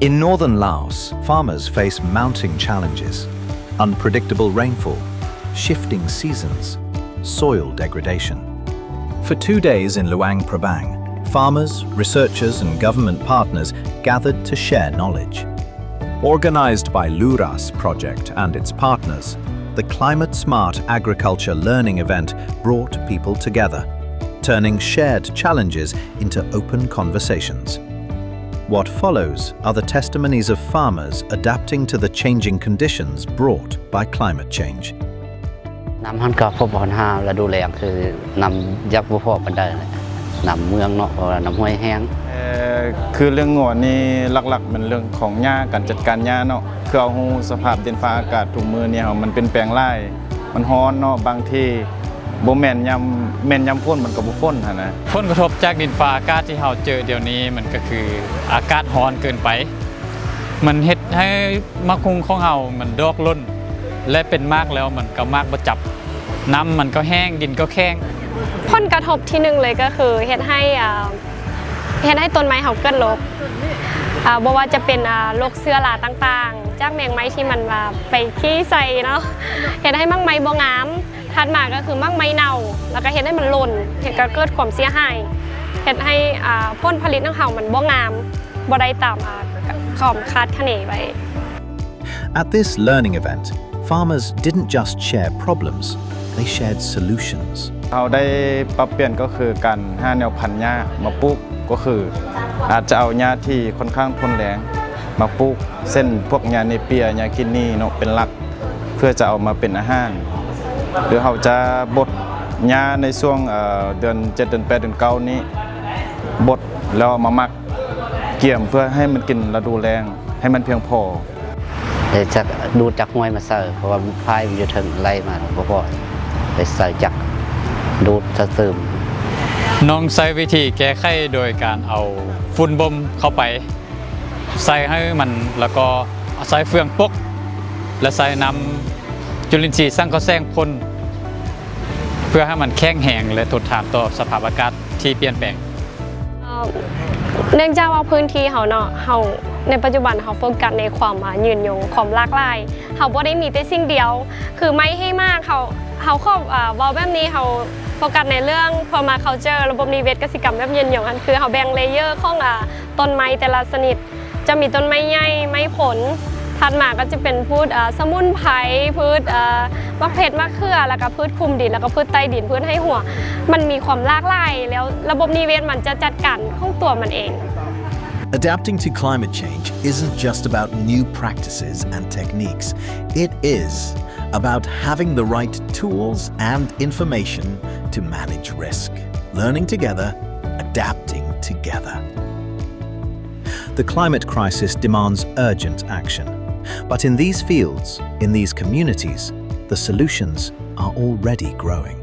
In northern Laos, farmers face mounting challenges: unpredictable rainfall, shifting seasons, soil degradation. For two days in Luang Prabang, farmers, researchers, and government partners gathered to share knowledge. Organized by Luras Project and its partners, the Climate Smart Agriculture Learning event brought people together, turning shared challenges into open conversations. What follows are the testimonies of farmers adapting to the changing conditions brought by climate change. ນ້ຳຫັ້ນກໍພົບບັນຫາລະດູແລ້ງ ຄືນ້ຳຢາກບໍ່ພໍປານໃດແຫຼະ ນ້ຳເມືອງເນາະ ເພາະວ່ານ້ຳຫ້ວຍແຫ້ງ. ເອີ ຄືເລື່ອງງົວນີ້ ຫຼັກໆແມ່ນເລື່ອງຂອງຫຍ້າ ການຈັດການຫຍ້າເນາະ ຄືເຮົາຮູ້ສະພາບດິນຟ້າອາກາດທຸກມື້ນີ້ ເຮົາ ມັນປ່ຽນແປງຫຼາຍ ມັນຮ້ອນເນາະ ບາງທີບໍ່ແມ່ນຍາມ ແມ່ນຍາມຝົນມັນກໍບໍ່ຝົນຫັ້ນນະ. ຜົນກະທົບຈາກດິນຟ້າອາກາດທີ່ເຮົາເຈີດຽວນີ້ ມັນກໍຄືອາກາດຮ້ອນເກີນໄປ ມັນເຮັດໃຫ້ໝາກຫຸ່ງຂອງເຮົາມັນດອກຫຼົ່ນ ແລະ ເປັນໝາກແລ້ວມັນກໍໝາກບໍ່ຈັບ ນ້ຳມັນກໍແຫ້ງ ດິນກໍແຂງ. ຜົນກະທົບທີໜຶ່ງເລີຍກໍຄືເຮັດໃຫ້ ເອີ ເຮັດໃຫ້ຕົ້ນໄມ້ເຮົາເກີດໂລກ ເອີ ບໍ່ວ່າຈະເປັນ ເອີ ໂລກເຊື້ອລາຕ່າງໆ ຈາກແມງໄມ້ທີ່ມັນວ່າໄປຂີ້ໃສ່ເນາະ ເຮັດໃຫ້ໝາກໄມ້ບໍ່ງາມ. ຖັດມາກໍຄືໝາກໄມ້ເນົ່າ ແລ້ວກໍເຮັດໃຫ້ມັນຫຼົ່ນ ເຮັດ ກໍເກີດຄວາມເສຍຫາຍ ເຮັດໃຫ້ ອ່າ ຜົນຜະລິດຂອງເຮົາມັນບໍ່ງາມ ບໍ່ໄດ້ຕາມ ອ່າ ຄວາມຄາດຄະເນໄວ້. At this learning event, farmers didn't just share problems, they shared solutions. ເຮົາໄດ້ປັບປ່ຽນກໍຄືການຫາແນວພັນຫຍ້າມາປູກ ກໍຄືອາດຈະເອົາຫຍ້າທີ່ຄ່ອນຂ້າງທົນແລ້ງມາປູກ ເຊັ່ນ ພວກຫຍ້າເນເປຍ ຫຍ້າກິນນີເນາະ ເປັນຫຼັກ ເພື່ອຈະເອົາມາເປັນອາຫານ ຫຼືເຮົາຈະບົດຫຍ້າໃນຊ່ວງ ເອີ ເດືອນເຈັດ ເດືອນແປດ ເດືອນເກົ້ານີ້ ບົດແລ້ວເອົາມາໝັກ ກຽມເພື່ອໃຫ້ມັນກິນລະດູແລ້ງ ໃຫ້ມັນພຽງພໍ. ໄດ້ຈັກ ດູດຈາກຫ້ວຍມາໃສ່ ເພາະວ່າຝາຍມັນຢູ່ເທິງ ໄຫຼມາບໍ່ພໍ ໄດ້ໃສ່ຈັກດູດສະເສີມ. ນ້ອງໃຊ້ວິທີແກ້ໄຂໂດຍການເອົາຝຸ່ນບົ່ມເຂົ້າໄປ ໃສ່ໃຫ້ມັນ ແລ້ວກໍໃສ່ເຟືອງປົກ ແລະ ໃສ່ນ້ຳຈຸລິນຊີສັງເຄາະແສງພົ່ນ ເພື່ອໃຫ້ມັນແຂງແຮງ ແລະ ທົນທານຕໍ່ສະພາບອາກາດທີ່ປ່ຽນແປງ. ເອີ ເນື່ອງຈາກວ່າພື້ນທີ່ເຮົາເນາະ ເຮົາ ໃນປັດຈຸບັນເຮົາໂຟກັສໃນຄວາມ ອ່າ ຍືນຍົງ ຄວາມຫຼາກຫຼາຍ ເຮົາບໍ່ໄດ້ມີແຕ່ສິ່ງດຽວ ຄືໄມ້ໃຫ້ໝາກ ເຮົາ ເຮົາຂອ ອ່າ ເວົ້າແບບນີ້ ເຮົາໂຟກັສໃນເລື່ອງ ເພີເພີເຈີ ລະບົບນິເວດກະສິກຳແບບຍືນຍົງ ອັນຄືເຮົາແບ່ງເລເຢີຂອງ ອ່າ ຕົ້ນໄມ້ແຕ່ລະຊະນິດ ຈະມີຕົ້ນໄມ້ໃຫຍ່ ໄມ້ຜົນ ຖັດມາກໍຈະເປັນພືດ ອ່າ ສະໝຸນໄພ ພືດ ອ່າ ໝາກເຜັດ ໝາກເຂືອ ແລ້ວກໍພືດຄຸມດິນ ແລ້ວກໍພືດໃຕ້ດິນ ພືດໄຮ່ຫົວ ມັນມີຄວາມຫຼາກຫຼາຍ ແລ້ວລະບົບນິເວດມັນຈະຈັດການຂອງຕົວມັນເອງ. Adapting to climate change isn't just about new practices and techniques. It is about having the right tools and information to manage risk, learning together, adapting together. The climate crisis demands urgent action, but in these fields, in these communities, the solutions are already growing.